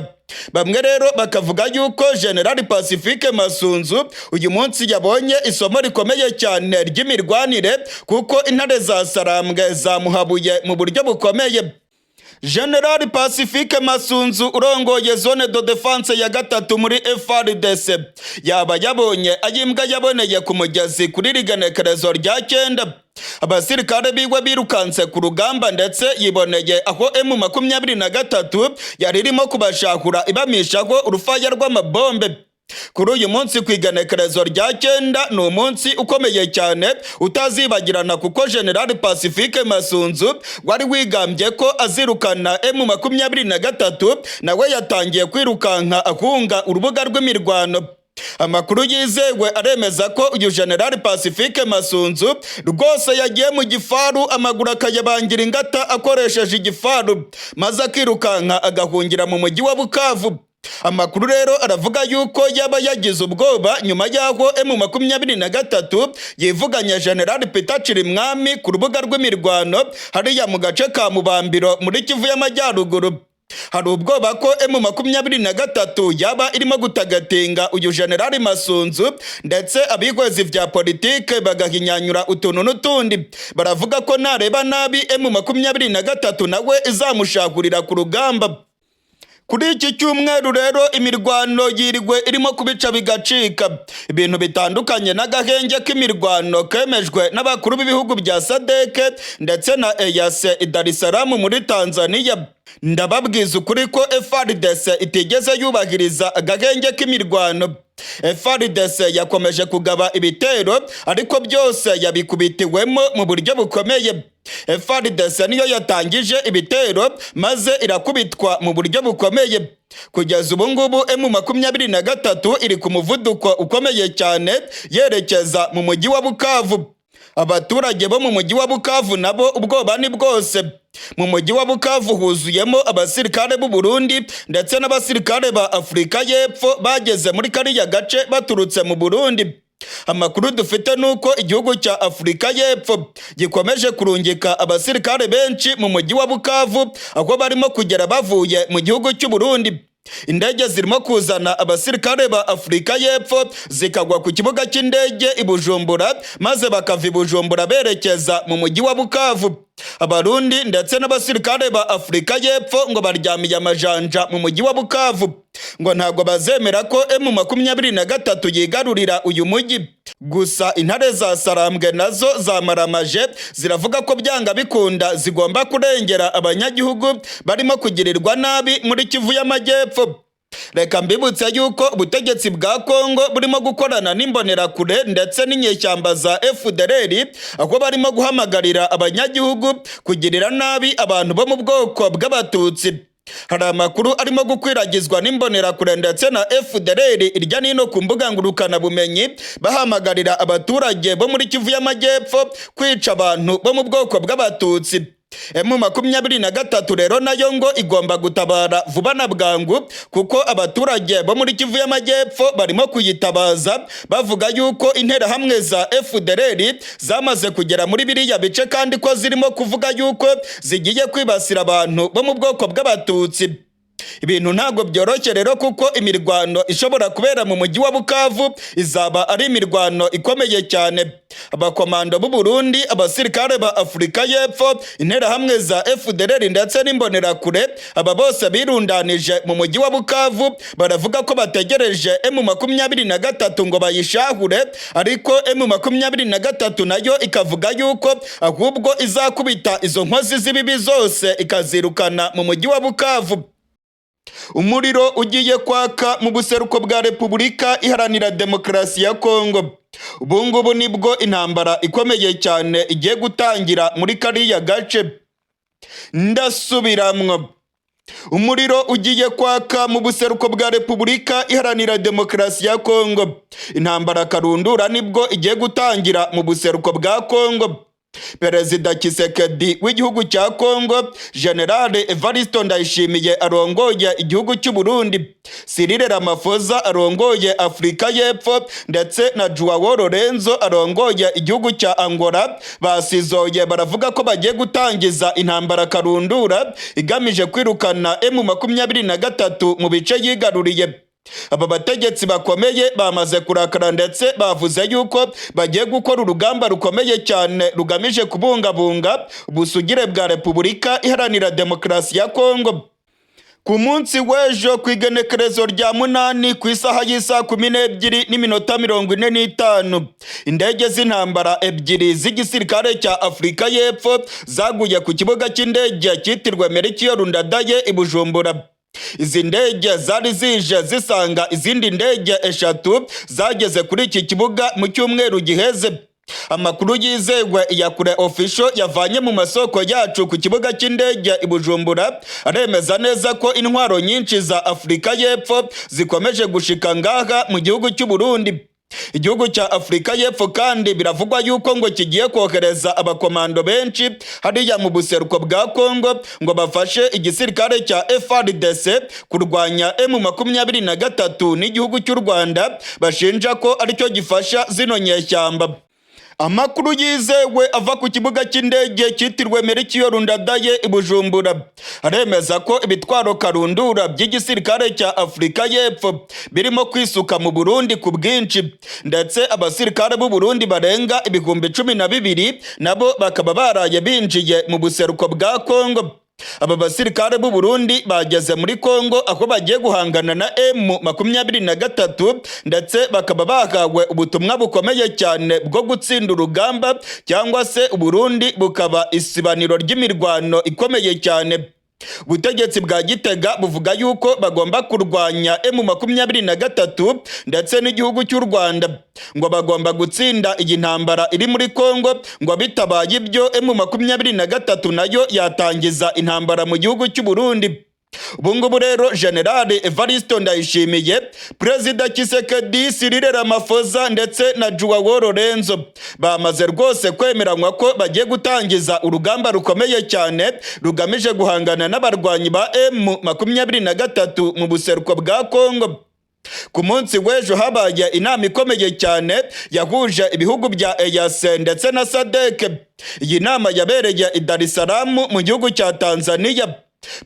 Bamwe rero bakavuga yuko General Pacifique Masunzu uyu munsi yabonye isomo rikomeye cyane ry'imirwanire, kuko intare za Sarambwe zamuhabuye mu buryo bukomeye. General Pacifique Masunzu urongoye zone de défense ya gatatu muri FARDC yaba yabonye ayimbwa yaboneye ku mugezi kuri rigenekerezo rya 9. Abasirikare biwe birukanse ku rugamba, ndetse yiboneye aho M23 yari irimo kubashahura ibamishaho urufaya rw'amabombe. Kuri uyu munsi, ku igenekerezo rya 9, ni umunsi ukomeye cyane utazibagirana, kuko General Pacifique Masunzu wari wigambye ko azirukana M23 nawe yatangiye kwirukanka ahunga urubuga rw'imirwano. Amakuru yizewe aremeza ko uyu General Pacifique Masunzu rwose yagiye mu gifaru, amaguru akayabangira ingata akoresheje igifaru, maze akirukanka agahungira mu mujyi wa Bukavu. Amakuru rero aravuga yuko yaba yagize ubwoba nyuma y'aho M23 yivuganye General Peter Chirimwami ku rubuga rw'imirwano hariya mu gace ka Mubambiro muri Kivu y'Amajyaruguru. Hari ubwoba ko M23 yaba irimo gutagatinga uyu General Masunzu, ndetse abihwezi vya politike bagahinyanyura utuntu n'utundi, baravuga ko nareba nabi M23 nawe izamushahurira ku rugamba. Kuri iki cyumweru rero imirwano yiriwe irimo kubica bigacika, ibintu bitandukanye n'agahenge k'imirwano kemejwe n'abakuru b'ibihugu bya SADC ndetse na EAC i Dar es Salaam muri Tanzania. Ndababwiza ukuri ko FARDC itigeze yubahiriza agahenge k'imirwano. FARDC yakomeje kugaba ibitero, ariko byose yabikubitiwemo mu buryo bukomeye. FARDC niyo yatangije ibitero maze irakubitwa mu buryo bukomeye. Kugeza ubu ngubu M23 iri ku muvuduko ukomeye cyane yerekeza mu mujyi wa Bukavu. Abaturage bo mu mujyi wa Bukavu nabo ubwoba ni bwose. Mu mujyi wa Bukavu huzuyemo abasirikare b'u Burundi ndetse n'abasirikare ba Afurika y'Epfo bageze muri kariya gace baturutse mu Burundi. Amakuru dufite nuko igihugu cya Afurika y'Epfo gikomeje kurungika abasirikare benshi mu mujyi wa Bukavu, aho barimo kugera bavuye mu gihugu cy'u Burundi. Indege zirimo kuzana abasirikare ba Afurika y'Epfo zikagwa ku kibuga cy'indege i Bujumbura, maze bakava i Bujumbura berekeza mu mujyi wa Bukavu. Abarundi ndetse n'abasirikare ba Afurika y'Epfo ngo baryamiye amajanja mu mujyi wa Bukavu, ngo ntabwo bazemera ko M23 yigarurira uyu mujyi. Gusa intare za Sarambwe nazo zamaramaje, ziravuga ko byanga bikunda zigomba kurengera abanyagihugu barimo kugirirwa nabi muri Kivu y'Amajyepfo. Reka mbibutse yuko ubutegetsi bwa Kongo burimo gukorana n'imbonerakure ndetse n'inyeshyamba za FDLR, aho barimo guhamagarira abanyagihugu kugirira nabi abantu bo mu bwoko bw'Abatutsi. Hari amakuru arimo gukwiragizwa n'imbonerakure ndetse na FDLR irya nino ku mbuga ngurukanabumenyi, bahamagarira abaturage bo muri Kivu y'Amajyepfo kwica abantu bo mu bwoko bw'Abatutsi. M23 rero nayo ngo igomba gutabara vuba na bwangu, kuko abaturage bo muri Kivu y'Amajyepfo barimo kuyitabaza bavuga yuko interahamwe za FDLR zamaze kugera muri biriya bice, kandi ko zirimo kuvuga yuko zigiye kwibasira abantu bo mu bwoko bw'Abatutsi. Ibintu ntabwo byoroshye rero, kuko imirwano ishobora kubera mu mujyi wa Bukavu izaba ari imirwano ikomeye cyane. Abakomando b'u Burundi, abasirikare ba Afurika y'Epfo, interahamwe za FDLR ndetse n'imbonerakure, aba bose birundanije mu mujyi wa Bukavu, baravuga ko bategereje M23 ngo bayishahure, ariko M23 nayo ikavuga yuko ahubwo izakubita izo nkozi z'ibibi zose ikazirukana mu mujyi wa Bukavu. Umuriro ugiye kwaka mu buseruko bwa Repubulika Iharanira Demokarasi ya Kongo. Ubu ngubu nibwo intambara ikomeye cyane igiye gutangira muri kariya gace. Ndasubiramwo, umuriro ugiye kwaka mu buseruko bwa Repubulika Iharanira Demokarasi ya Kongo. Intambara karundura nibwo igiye gutangira mu buseruko bwa Kongo. Perezida Tshisekedi w'igihugu cya Kongo, General Evaristo Ndayishimiye arongoye igihugu cy'u Burundi, Cyril Ramaphosa arongoye Afurika y'Epfo ndetse na Joao Lorenzo arongoye igihugu cya Angola basizoye, baravuga ko bagiye gutangiza intambara karundura igamije kwirukana M23 mu bice yigaruriye. Aba bategetsi bakomeye bamaze kurakara, ndetse bavuze yuko bagiye gukora urugamba rukomeye cyane rugamije kubungabunga ubusugire bwa Repubulika Iharanira Demokarasi ya Kongo. Ku munsi w'ejo ku igenekerezo rya 8, ku isaha y'isaha 12:45, indege z'intambara ebyiri z'igisirikare cya Afurika y'Epfo zaguye ku kibuga cy'indege cyitirwe Melchior Ndadaye i Bujumbura. Izi ndege zari zije zisanga izindi ndege eshatu zageze kuri iki kibuga mu cyumweru giheze. Amakuru yizewe Iyakure Official yavanye mu masoko yacu ku kibuga cy'indege i Bujumbura aremeza neza ko intwaro nyinshi za Afurika y'Epfo zikomeje gushika ngaha mu gihugu cy'u Burundi. Igihugu cya Afurika y'Epfo kandi biravugwa yuko ngo kigiye kohereza abakomando benshi hariya mu buseruko bwa Kongo ngo bafashe igisirikare cya FARDC kurwanya M23 n'igihugu cy'u Rwanda bashinja ko aricyo gifasha zino nyeshyamba. Amakuru yizewe ava ku kibuga cy'indege cyitiriwe Melchior Ndadaye i Bujumbura aremeza ko ibitwaro karundura by'igisirikare cya Afurika y'Epfo birimo kwisuka mu Burundi ku bwinshi, ndetse abasirikare b'u Burundi barenga 12,000 nabo bakaba baraye binjiye mu buseruko bwa Kongo. Aba basirikare b'u Burundi bageze muri Kongo aho bagiye guhangana na M23, ndetse bakaba bahawe ubutumwa bukomeye cyane bwo gutsinda urugamba, cyangwa se Burundi bukaba isibaniro ry'imirwano ikomeye cyane. Ubutegetsi bwa Gitega buvuga yuko bagomba kurwanya M23 ndetse n'igihugu cy'u Rwanda, ngo bagomba gutsinda iyi ntambara iri muri Kongo, ngo bitabaye ibyo M23 nayo yatangiza intambara mu gihugu cy'u Burundi. Ubu ngubu rero General Evariste Ndayishimiye, Perezida Tshisekedi, Cyril Ramaphosa ndetse na Joao Lorenzo bamaze rwose kwemeranywa ko bagiye gutangiza urugamba rukomeye cyane rugamije guhangana n'abarwanyi ba M23 mu buseruko bwa Kongo. Ku munsi w'ejo habaye inama ikomeye cyane yahuje ibihugu bya EAC ndetse na SADC. Iyi nama yabereye i Dar es Salaam mu gihugu cya Tanzania.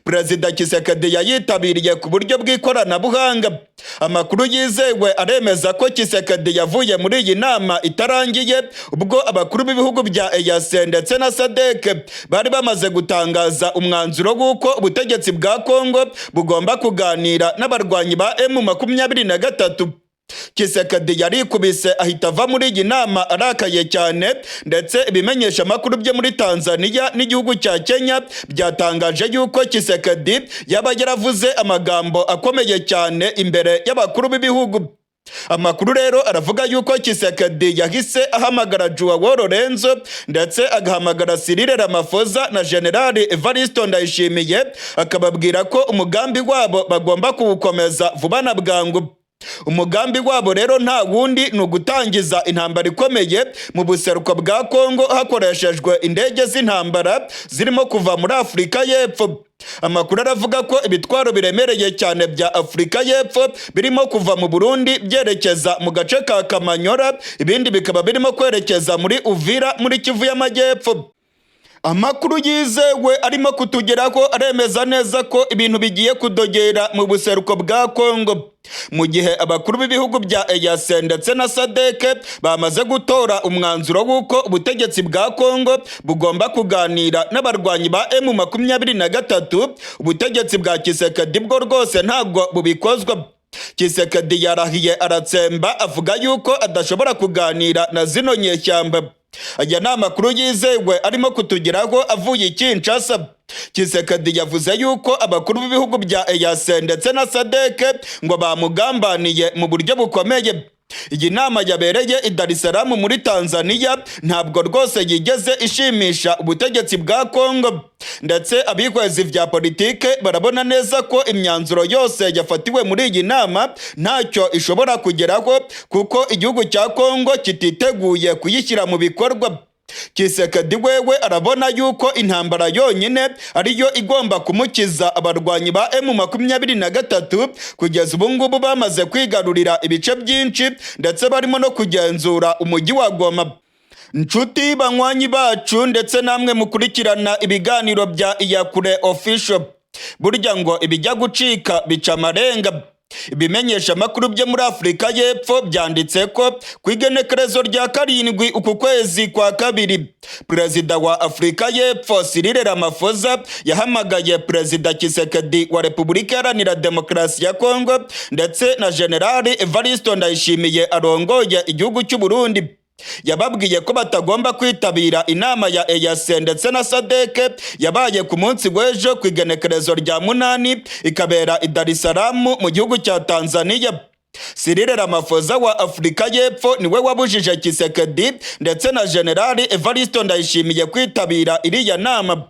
Perezida Tshisekedi yayitabiriye ku buryo bw'ikoranabuhanga. Amakuru yizewe aremeza ko Tshisekedi yavuye muri iyi nama itarangiye, ubwo abakuru b'ibihugu bya EAC ndetse na SADC bari bamaze gutangaza umwanzuro w'uko ubutegetsi bwa Kongo bugomba kuganira n'abarwanyi ba M23. Tshisekedi yarikubise ahita ava muri iyi nama arakaye cyane, ndetse ibimenyesha amakuru byo muri Tanzania n'igihugu cya Kenya byatangaje yuko Tshisekedi yaba yaravuze amagambo akomeye cyane imbere y'abakuru b'ibihugu. Amakuru rero aravuga yuko Tshisekedi yahise ahamagara Joao Lorenzo ndetse agahamagara Cyril Ramaphosa na General Evariste Ndayishimiye, akababwira ko umugambi wabo bagomba kuwukomeza vuba na bwangu. Umugambi wabo rero nta wundi, ni ugutangiza intambara ikomeye mu buseruko bwa Kongo hakoreshejwe indege z'intambara zirimo kuva muri Afurika y'Epfo. Amakuru aravuga ko ibitwaro biremereye cyane bya Afurika y'Epfo birimo kuva mu Burundi byerekeza mu gace ka Kamanyora, ibindi bikaba birimo kwerekeza muri Uvira muri Kivu y'Amajyepfo. Amakuru yizewe arimo kutugeraho aremeza neza ko ibintu bigiye kudogera mu buseruko bwa Kongo, mu gihe abakuru b'ibihugu bya EAC ndetse na SADC bamaze gutora umwanzuro w'uko ubutegetsi bwa Kongo bugomba kuganira n'abarwanyi ba M23. Ubutegetsi bwa Tshisekedi bwo rwose ntabwo bubikozwa. Tshisekedi yarahiye aratsemba, avuga yuko adashobora kuganira na zino nyeshyamba. Aya ni amakuru yizewe arimo kutugeraho avuye i Kinshasa. Tshisekedi yavuze yuko abakuru b'ibihugu bya EAC ndetse na SADC ngo bamugambaniye mu buryo bukomeye. Iyi nama yabereye i Dar es Salaam muri Tanzania ntabwo rwose yigeze ishimisha ubutegetsi bwa Kongo, ndetse abihwezi vya politike barabona neza ko imyanzuro yose yafatiwe muri iyi nama ntacyo ishobora kugeraho, kuko igihugu cya Kongo kititeguye kuyishyira mu bikorwa. Tshisekedi wewe arabona yuko intambara yonyine ariyo igomba kumukiza abarwanyi ba M23. Kugeza ubu ngubu bamaze kwigarurira ibice byinshi, ndetse barimo no kugenzura umujyi wa Goma. Nshuti banywanyi bacu ndetse namwe mukurikirana ibiganiro bya Iyakure Official, burya ngo ibijya gucika bica amarenga. Ibimenyesha amakuru byo muri Afurika y'Epfo byanditse ko ku igenekerezo rya 7 uku kwezi kwa 2, Perezida wa Afurika y'Epfo Cyril Ramaphosa yahamagaye Perezida Tshisekedi wa Repubulika Iharanira Demokarasi ya Kongo ndetse na General Evariste Ndayishimiye arongoye igihugu cy'u Burundi. Yababwiye ko batagomba kwitabira inama ya EAC ndetse na SADC yabaye ku munsi w'ejo ku igenekerezo rya 8, ikabera i Dar es Salaam mu gihugu cya Tanzania. Cyril Ramaphosa wa Afurika y'Epfo niwe wabujije Tshisekedi ndetse na Generali Evariste Ndayishimiye kwitabira iriya nama.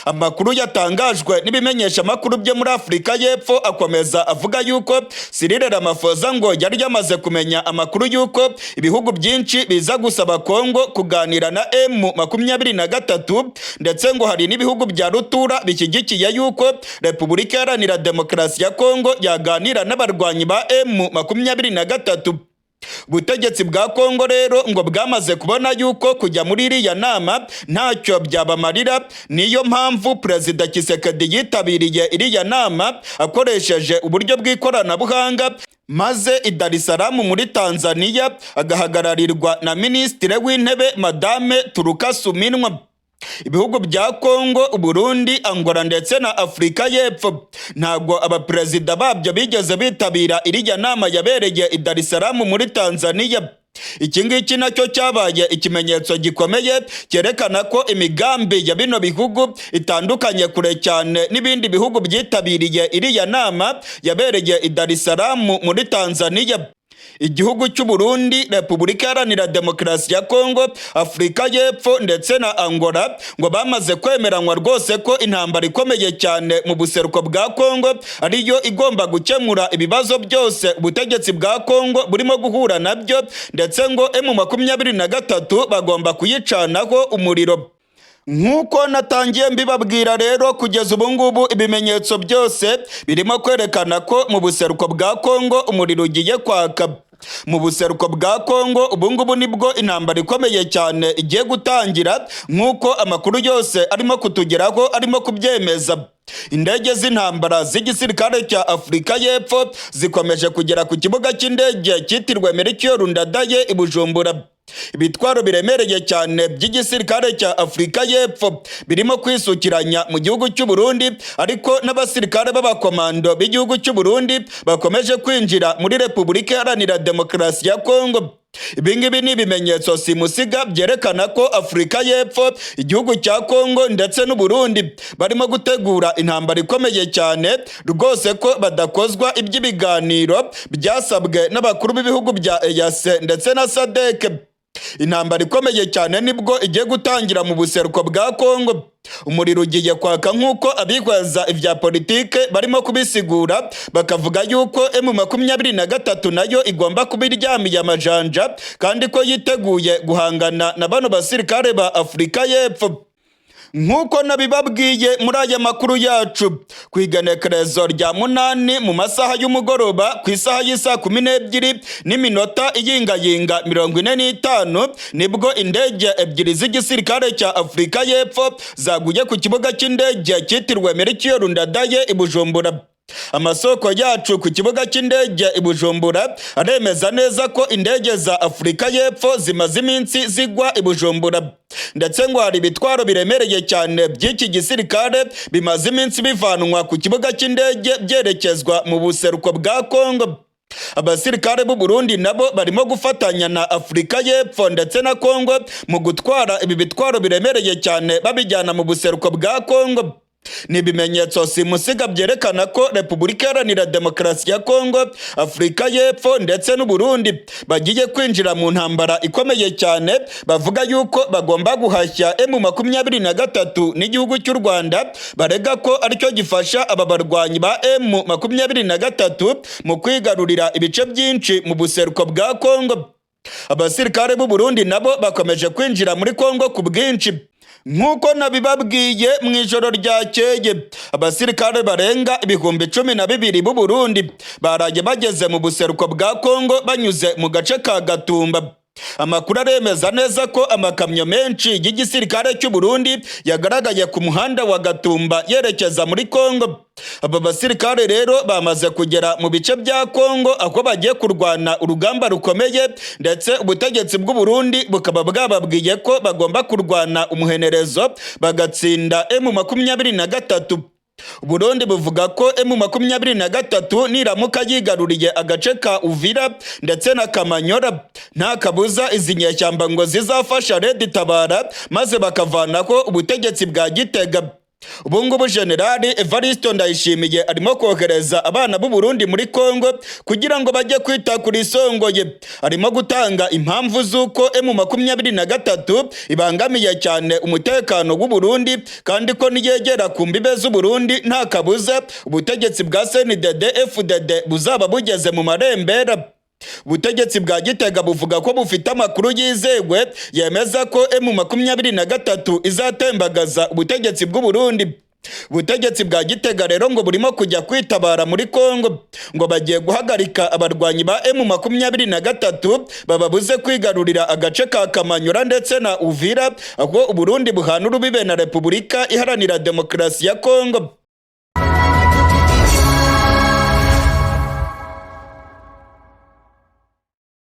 Amakuru yatangajwe n'ibimenyesha makuru byo muri Afurika y'Epfo akomeza avuga yuko Cyril Ramaphosa ngo yari yamaze kumenya amakuru yuko ibihugu byinshi biza gusaba Kongo kuganira na M23, ndetse ngo hari n'ibihugu bya rutura bishyigikiye yuko Repubulika Iharanira Demokarasi ya Kongo yaganira n'abarwanyi ba M23. Ubutegetsi bwa Kongo rero ngo bwamaze kubona yuko kujya muri iriya nama ntacyo byabamarira. Niyo mpamvu Perezida Tshisekedi yitabiriye iriya nama akoresheje uburyo bw'ikoranabuhanga, maze i Dar es Salaam muri Tanzania agahagararirwa na Minisitiri w'Intebe Madame Turuka Suminwa. Ibihugu bya Kongo, Burundi, Angola ndetse na Afurika y'Epfo ntabwo abaperezida babyo bigeze bitabira iriya nama yabereye i Dar es Salaam muri Tanzania. Iki ngiki nacyo cyabaye ikimenyetso gikomeye cyerekana ko imigambi ya bino bihugu itandukanye kure cyane n'ibindi bihugu byitabiriye iriya nama yabereye i Dar es Salaam muri Tanzania. Igihugu cy'u Burundi, Repubulika Iharanira Demokarasi ya Kongo, Afurika y'Epfo ndetse na Angola ngo bamaze kwemeranywa rwose ko intambara ikomeye cyane mu buseruko bwa Kongo ariyo igomba gukemura ibibazo byose ubutegetsi bwa Kongo burimo guhura nabyo, ndetse ngo M23 bagomba kuyicanaho umuriro. Nk'uko natangiye mbibabwira rero, kugeza ubu ngubu ibimenyetso byose birimo kwerekana ko mu buseruko bwa Kongo umuriro ugiye kwaka. Mu buseruko bwa Kongo ubu ngubu nibwo intambara ikomeye cyane igiye gutangira, nk'uko amakuru yose arimo kutugeraho arimo kubyemeza. Indege z'intambara z'igisirikare cya Afurika y'Epfo zikomeje kugera ku kibuga cy'indege cyitiriwe Melchior Ndadaye i Bujumbura. Ibitwaro biremereye cyane by'igisirikare cya Afurika y'Epfo birimo kwisukiranya mu gihugu cy'u Burundi, ariko n'abasirikare b'abakomando b'igihugu cy'u Burundi bakomeje kwinjira muri Repubulika Iharanira Demokarasi ya Kongo. Ibi ngibi ni ibimenyetso simusiga byerekana ko Afurika y'Epfo, igihugu cya Kongo ndetse n'u Burundi barimo gutegura intambara ikomeye cyane rwose, ko badakozwa iby'ibiganiro byasabwe n'abakuru b'ibihugu bya EAC ndetse na SADC. Intambara ikomeye cyane nibwo igiye gutangira mu buseruko bwa Kongo. Umuriro ugiye kwaka nk'uko abihweza ibya politike barimo kubisigura, bakavuga yuko M23 nayo igomba kuba iryamiye amajanja kandi ko yiteguye guhangana na bano basirikare ba Afurika y'Epfo. Nk'uko nabibabwiye muri aya makuru yacu, ku igenekerezo rya 8 mu masaha y'umugoroba, ku isaha y'isaa 12 n'iminota iyingayinga 45, nibwo indege ebyiri z'igisirikare cya Afurika y'Epfo zaguye ku kibuga cy'indege cyitiriwe Melchior Ndadaye i Bujumbura. Amasoko yacu ku kibuga cy'indege i Bujumbura aremeza neza ko indege za Afurika y'Epfo zimaze iminsi zigwa i Bujumbura, ndetse ngo hari ibitwaro biremereye cyane by'iki gisirikare bimaze iminsi bivanwa ku kibuga cy'indege byerekezwa mu buseruko bwa Kongo. Abasirikare b'u Burundi nabo barimo gufatanya na Afurika y'Epfo ndetse na Kongo mu gutwara ibi bitwaro biremereye cyane babijyana mu buseruko bwa Kongo. Ni ibimenyetso simusiga byerekana ko Repubulika Iharanira Demokarasi ya Kongo, Afurika y'Epfo ndetse n'u Burundi bagiye kwinjira mu ntambara ikomeye cyane, bavuga yuko bagomba guhashya M23 n'igihugu cy'u Rwanda barega ko aricyo gifasha aba barwanyi ba M23 mu kwigarurira ibice byinshi mu buseruko bwa Kongo. Abasirikare b'u Burundi nabo bakomeje kwinjira muri Kongo ku bwinshi. Nk'uko nabibabwiye mu ijoro ryakeye, abasirikare barenga 12,000 b'u Burundi baraye bageze mu buseruko bwa Kongo banyuze mu gace ka Gatumba. Amakuru aremeza neza ko amakamyo menshi y'igisirikare cy'u Burundi yagaragaye ku muhanda wa Gatumba yerekeza muri Kongo. Aba basirikare rero bamaze kugera mu bice bya Kongo aho bagiye kurwana urugamba rukomeye, ndetse ubutegetsi bw'u Burundi bukaba bwababwiye ko bagomba kurwana umuhenerezo bagatsinda M23. Burundi buvuga ko M23 niramuka yigaruriye agace ka Uvira ndetse na Kamanyora, nta kabuza izi nyeshyamba ngo zizafasha Red Tabara maze bakavanaho ubutegetsi bwa Gitega. Ubu ngubu Generali Evaristo Ndayishimiye arimo kohereza abana b'u Burundi muri Kongo kugira ngo bajye kwita kuri Songoye. Arimo gutanga impamvu z'uko M23 ibangamiye cyane umutekano w'u Burundi, kandi ko niyegera ku mbibe z'u Burundi nta kabuza ubutegetsi bwa CNDD FDD buzaba bugeze mu marembera. Ubutegetsi bwa Gitega buvuga ko bufite amakuru yizewe yemeza ko M23 izatembagaza ubutegetsi bw'u Burundi. Ubutegetsi bwa Gitega rero ngo burimo kujya kwitabara muri Kongo, ngo bagiye guhagarika abarwanyi ba M23 bababuze kwigarurira agace ka Kamanyura ndetse na Uvira, aho Uburundi buhana urubibe na Repubulika Iharanira Demokarasi ya Kongo.